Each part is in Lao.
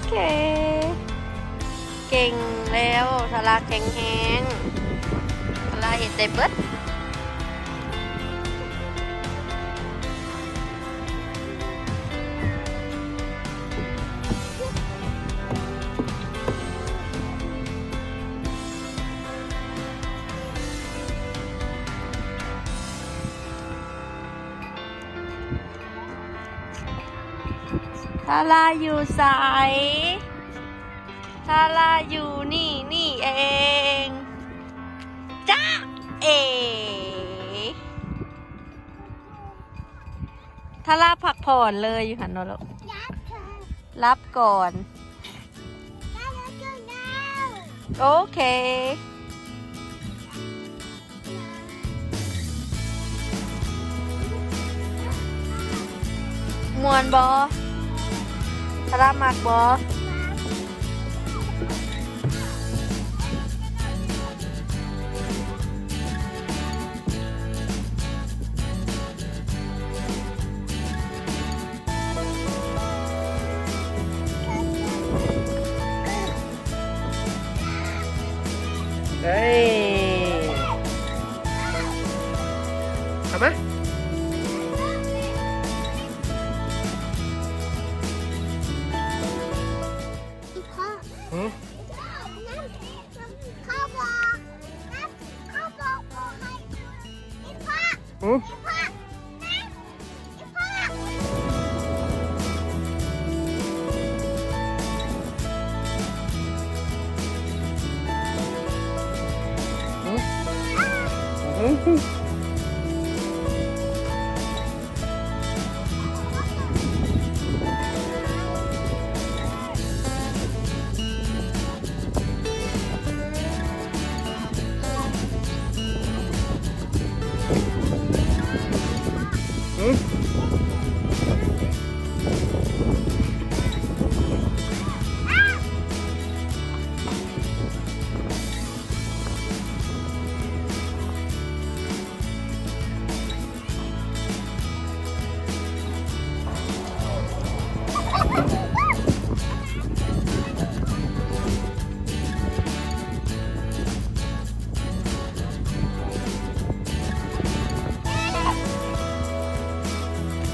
ເຄ ເກັ່ງແລ້ວ ທາລາແຂງແຮງ ທາລາເຮັດໄດ້ເບິດ. ທາລາຢູ່ໃສ? ທາລາຢູ່ນີ້ນີ້ເອງ ຈ໊ະເອ. ທາລາພັກຜ່ອນເລີຍຢູ່ຫັ້ນເນາະລູກ ຫຼັບກ່ອນ. ໂອເຄ ມ່ວນບໍ່? ທາລາມັກບໍ່? ເອີຍ ເຂົ້າມາ. ຫື? ຫື?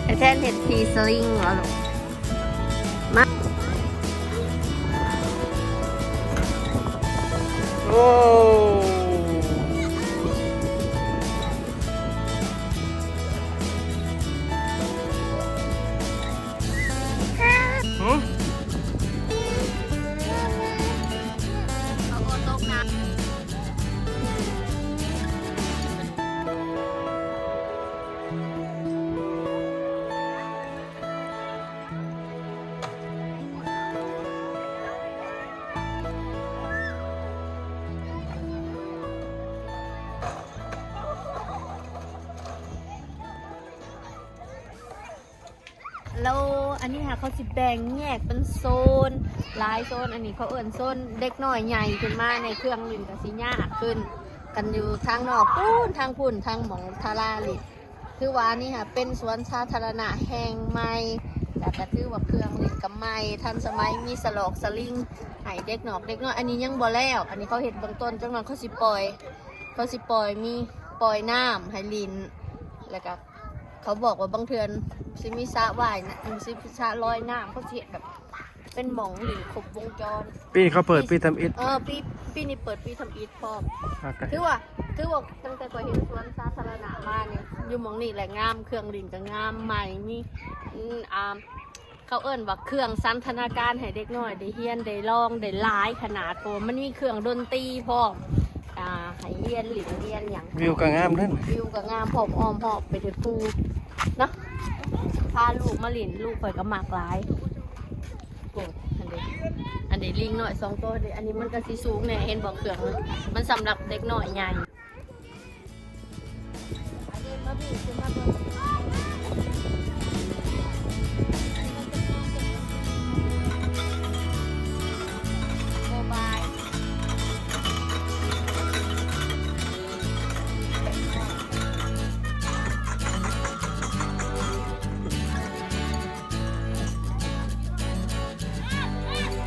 ໃຫ້ແທນເຮັດຂີ່ສະລິງເອົາລູກ ມາ ໂອ້ ຫື? ເຂົາບໍ່ຕົກນະ. ແລ້ວອັນນີ້ຫາ ເຂົາຊິແບ່ງແຍກເປັນໂຊນ ຫຼາຍໂຊນ. ອັນນີ້ເຂົາເອີ້ນໂຊນເດັກນ້ອຍໃຫຍ່ຂຶ້ນມາ ໃນເຄື່ອງຫຼິ້ນກໍຊິຍາກຂຶ້ນ ກັນຢູ່ທາງນອກພຸ້ນ ທາງພຸ້ນ ທາງໝ່ອງທາລາຫຼິ້ນ. ຄືວ່າອັນນີ້ຫາ ເປັນສວນສາທາລະນະແຫ່ງໃໝ່ ແລ້ວກໍຖືວ່າເຄື່ອງຫຼິ້ນກໍໃໝ່ ທັນສະໄໝ ມີສະຫຼອກສະລິງໃຫ້ເດັກນອກເດັກນ້ອຍ. ອັນນີ້ຍັງບໍ່ແລ້ວ ອັນນີ້ເຂົາເຮັດເບື້ອງຕົ້ນ ຈັກໜ່ອຍເຂົາຊິປ່ອຍ ເຂົາຊິປ່ອຍ ມີປ່ອຍນ້ຳໃຫ້ຫຼິ້ນ ແລ້ວກໍ ເຂົາບອກວ່າບາງເທື່ອຊິມີສະວ່າຍນ- ຊິມີສະລອຍນ້ຳ ເຂົາຊິເຮັດແບບເປັນໝ່ອງຫຼິ້ນຄົບວົງຈອນ. ປີນີ້ເຂົາເປີດປີທຳອິດ. ເອີ ປີ ປີນີ້ເປີດປີທຳອິດພ້ອມ. ໂອເຄ ຖືວ່າ ຖືວ່າຕັ້ງແຕ່ຂ້ອຍເຫັນສວນສາທາລະນະມານີ້ ຢູ່ໝ່ອງນີ້ແຫຼະງາມ ເຄື່ອງຫຼິ້ນກໍງາມ ໃໝ່ ມີ ອາ ເຂົາເອີ້ນວ່າເຄື່ອງສັນທະນາການໃຫ້ເດັກນ້ອຍໄດ້ຮຽນໄດ້ລອງໄດ້ຫຼາຍຂະໜາດ ເພາະວ່າມັນມີເຄື່ອງດົນຕີພ້ອມ ອ່າ ໃຫ້ຮຽນຫຼິ້ນຮຽນຫຍັງ. ວິວກໍງາມເດ້ ວິວກໍງາມ ພ້ອມອ້ອມຮອບໄປເທິງພູເນາະ. ພາລູກມາຫຼິ້ນ ລູກຂ້ອຍກໍມັກຫຼາຍ. ໂອ້ ອັນເດ ອັນເດ ລີງນ້ອຍສອງໂຕເດ. ອັນນີ້ມັນກໍຊິສູງແດ່ ເຫັນບໍ່ ເຄື່ອງມັນ ມັນສຳລັບເດັກນ້ອຍໃຫຍ່. ເ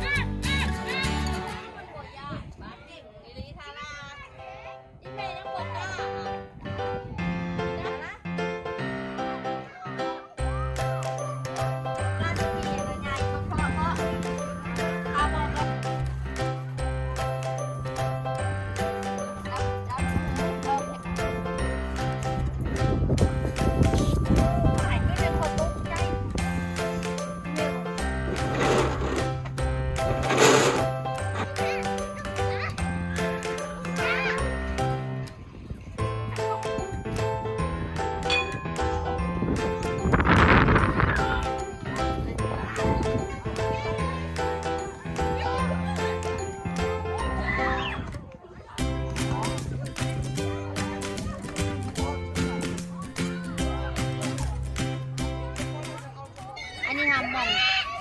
ນ້ຳໝ່ອງ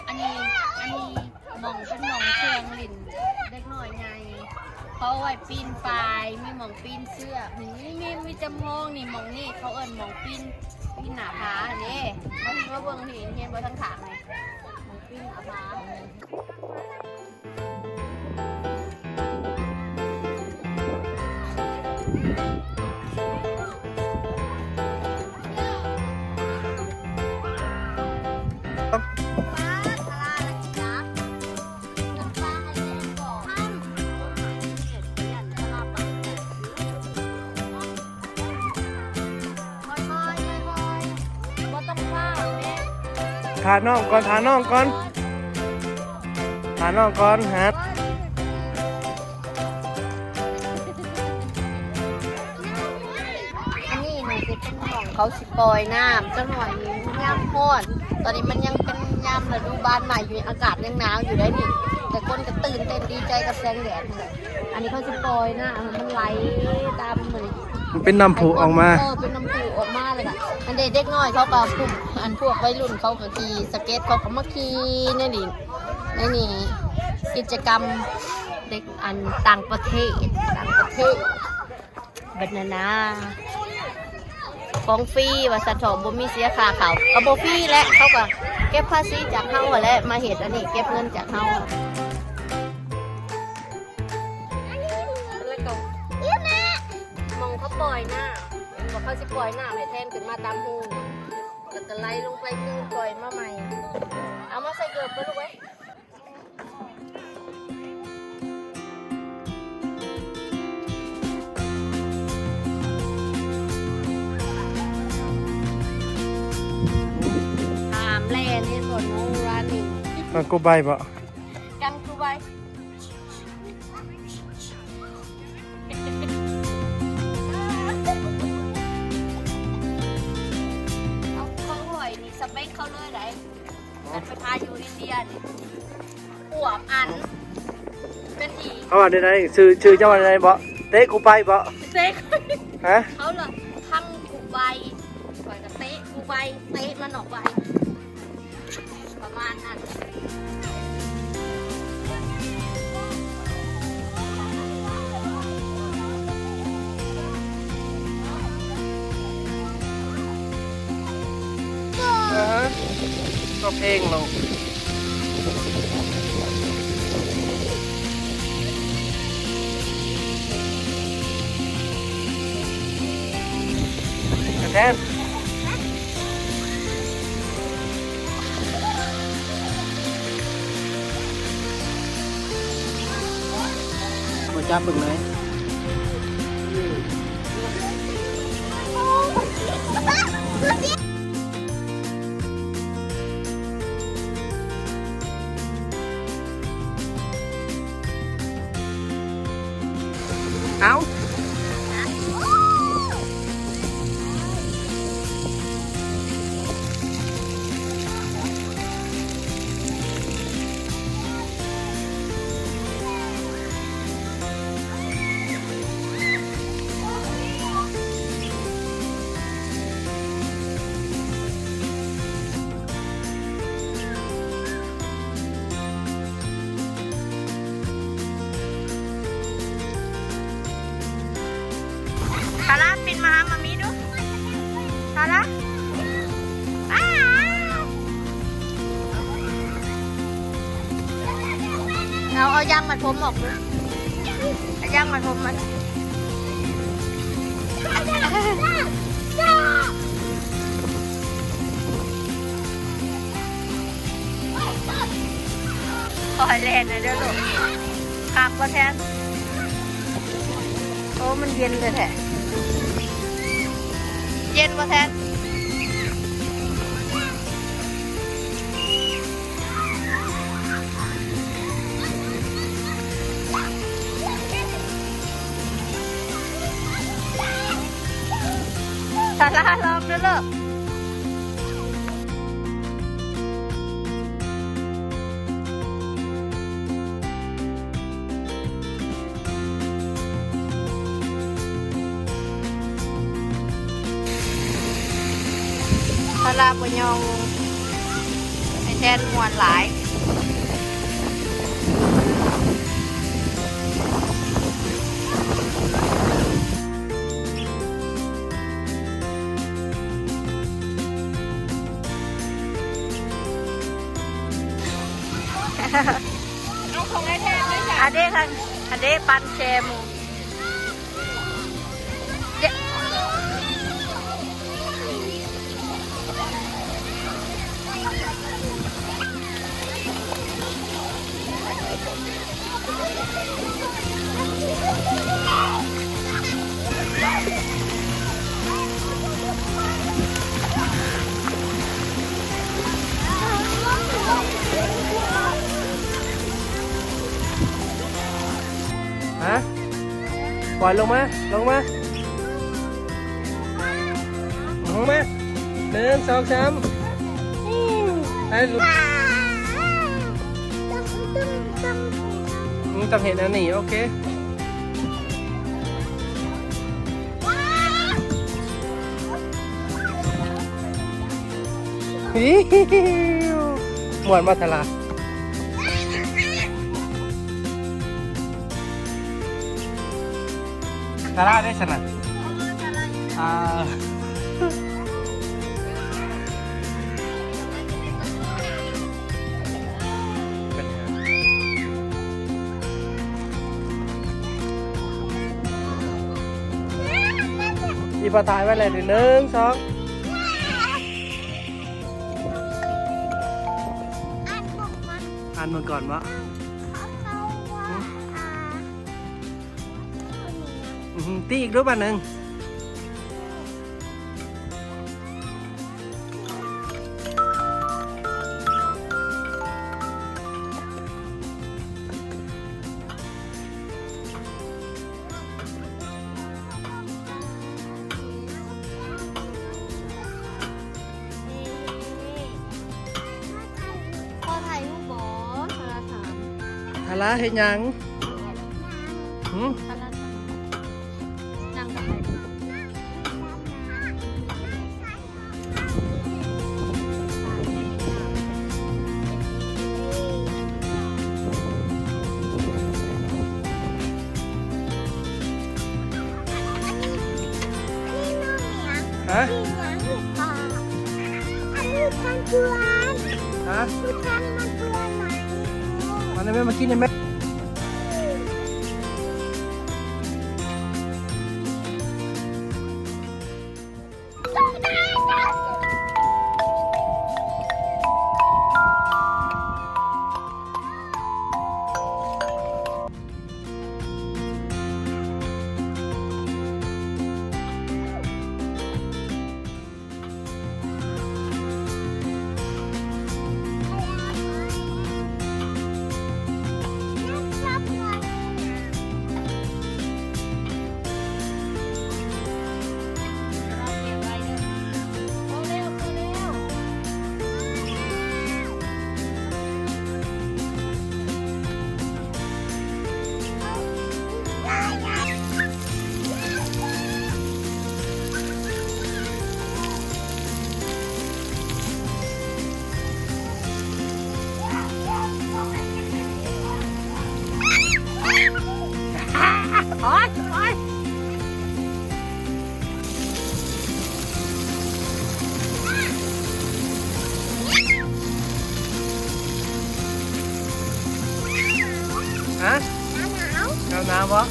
ອັນນີ້ ອັນນີ້ໝ່ອງ ເປັນໝ່ອງເຄື່ອງຫຼິ້ນເດັກນ້ອຍໃຫຍ່ ເຂົາເອົາໄວ້ປີນປ່າຍ ມີໝ່ອງປີນເຊືອກ ນີ້ ມີ ມີຈຳໂຮງນີ້ ໝ່ອງນີ້ເຂົາເອີ້ນໝ່ອງປີນ ປີນໜ້າຜາຫັ້ນເດ້ ມາ ມາເບິ່ງນີ້ ເຫັນບໍ່ທາງຂ້າງນີ້ ໝ່ອງປີນໜ້າຜາ. ຖ້ານ້ອງກ່ອນ ຖ້ານ້ອງກ່ອນ ຖ້ານ້ອງກ່ອນ ຮະ ອັນນີ້ນີ້ຊິເປັນໝ່ອງເຂົາຊິປ່ອຍນ້ຳ ຈັກໜ່ອຍນີ້ຍາມຮ້ອນ ຕອນນີ້ມັນຍັງເປັນຍາມລະດູບານໃໝ່ຢູ່ ອາກາດຍັງໜາວຢູ່ໄດ໋ນີ້ ແຕ່ຄົນກໍຕື່ນເຕັ້ນດີໃຈກັບແສງແດດຫັ້ນແຫຼະ. ອັນນີ້ເຂົາຊິປ່ອຍນ້ຳໃຫ້ມັນໄຫຼຕາມ ມັນເປັນນ້ຳພຸອອກມາ ເອີ ເປັນນ້ຳພຸອອກມາ ແລ້ວກໍອັນເດັກ ເດັກນ້ອຍເຂົາກໍ ພວກ ອັນພວກໄວລຸ້ນເຂົາກໍຂີ່ສະເກັດ ເຂົາກໍມາຂີ່ໃນນີ້ ໃນນີ້ ກິດຈະກຳເດັກ ອັນຕ່າງປະເທດ ຕ່າງປະເທດ ບັນນານາ ຂອງຟຣີວ່າຊັ້ນເຖາະ ບໍ່ມີເສຍຄ່າເຂົ້າ ກໍບໍ່ຟຣີແຫຼະ ເຂົາກໍເກັບພາສີຈາກເຮົາຫັ້ນແຫຼະ ມາເຮັດອັນນີ້ ເກັບເງິນຈາກເຮົາ. ແລ້ວກໍໝ່ອງເຂົາປ່ອຍນ້ຳ ເຫັນບໍ່ ເຂົາຊິປ່ອຍນ້ຳໃຫ້ແທນຂຶ້ນມາຕາມຮູ ແລ້ວກໍໄຫຼລົງໄປຄືປ່ອຍມາໃໝ່. ເອົາມາໃສ່ເກີບບໍ່ລູກເອີຍ. ຫ້າມແລ່ນ ເຫັນບໍ່ no running ກາງກູໄບບໍ່ ກາງກູໄບ. ເອົາ ຂອງຂ້ອຍນີ້ສະເປັກເຂົາເລີຍໃດ໋ ແມ່ນ ໄປພາຢູ່ອິນເດຍນີ້ ອວບອັນ ເປັນອີ ເຂົາວ່າໃດໆ ຊື່ ຊື່ເຈົ້າວ່າໃດໆບໍ່ ເຕະກູໄບບໍ່ ເຕະ ຮະ ເຂົາລະທັງກູໄບ ຂ້ອຍກໍເຕະກູໄບ ເຕະມັນອອກໄປ ປະມານນັ້ນ. ເອີ ກໍເພງໂລດ ກະແທນ. ມາຈັບເບິ່ງເລີຍ. ເອົາ ຊາລາ ປິ່ນມາຫາມາມີດູ ຊາລາ. ເອົາ ເອົາຢາງມັດຜົມອອກດູ ເອົາຢາງມັດຜົມມັນ. ຂໍໃຫ້ແລ່ນແດ່ເດີລູກ ຄັກບໍ່ແທນ? ໂອ້ ມັນເຢັນແທ້ໆ ເຢັນບໍ່ແທນ? ຊາລາ ລອງດູລູກ. ພາລາບໍ່ຍອມລົງ ໃຫ້ ແທນ ມ່ວນຫຼາຍ. ເອົາຂອງອ້າຍແທນໄດ້ຊະ ອັນເດ້ ອັນເດ້ ປັ່ນແຊ່ໝູ່. ຮະ? ປ່ອຍລົງມາ ລົງມາ ລົງມາ ໜຶ່ງ ສອງ ສາມ ໄປ ອືມ ຕ້ອງເຮັດອັນນີ້ ໂອເຄ. ມ່ວນບໍ່ທາລາ? ທາລາໄດ້ຊະນະ ອ່າ ອີ່ພໍ່ຖ່າຍໄວ້ແລ້ວ ໜຶ່ງ ສອງ ອ່ານເບິ່ງກ່ອນເນາະ. ອືມ ຕີອີກດູບາດໜຶ່ງ. ພໍ່ຖ່າຍຮູບບໍ່? ທາລາສາມ ທາລາເຮັດຫຍັງ? ຫື? ທາລາສາມ ນັ່ງກັບໃຜ? ຮະ? ອັນນີ້ມັນເປື້ອນ ຮະ? ມັນເປື້ອນ ມາແມ່ ມາກິນແມ່. ໂອຍ ໂອຍ ຮະ? ໜາວໆ ໜາວໆບໍ່?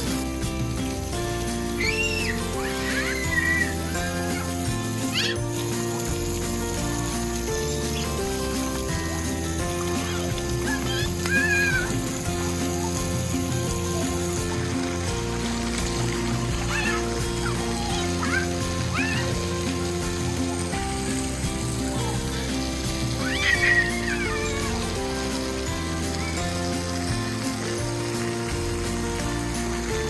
ໂ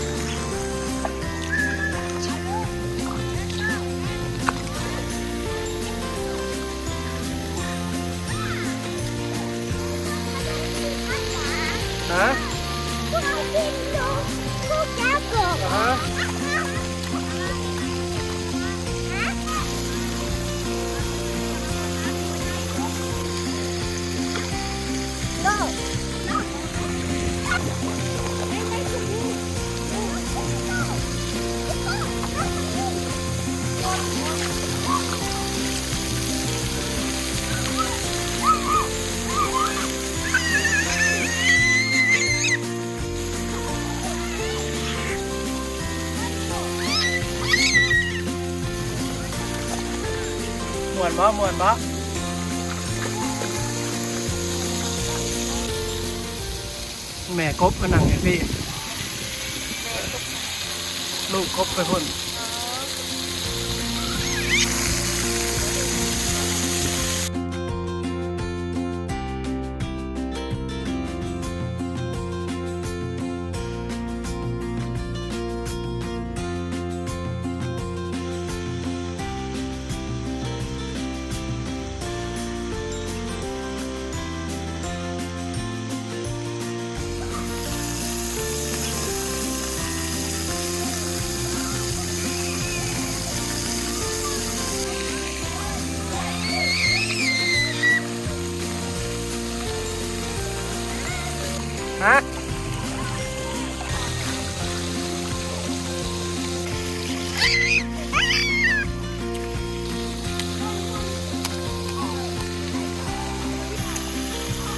ມ່ວນບໍ່? ມ່ວນບໍ່? ແມ່ກົບມານັ່ງຢູ່ພີ້ ລູກກົບໄປພຸ້ນ. ຮະ?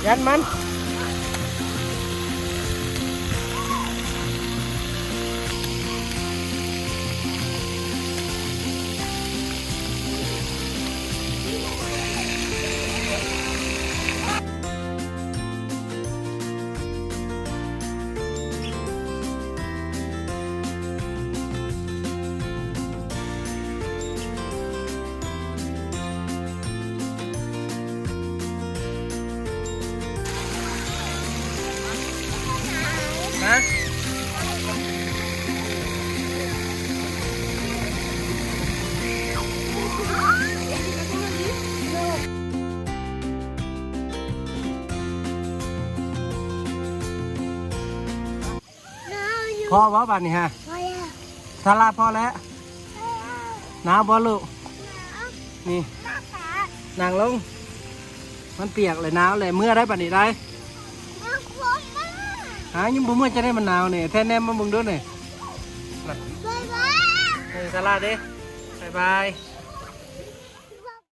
ຢັນມັນ. ພໍບໍ່ບາດນີ້ຮະ? ພໍແລ້ວ ຊາລາ ພໍແລ້ວ. ໜາວບໍ່ລູກ? ໜາວ ນີ້ ໜາວ ນັ່ງລົງ ມັນປຽກແລ້ວ ໜາວແລ້ວ. ເມືອໄດ້ບາດນີ້ໄດ້. ໜາວໂຄດມາກ. ຫາ ຍັງບໍ່ເມືອ ຈັ່ງໃດມັນໜາວນີ້. ແທ້ ແນມມາເບິ່ງດູນີ້. ບາຍບາຍ. ເອີ ຊາລາເດ້ ບາຍບາຍ.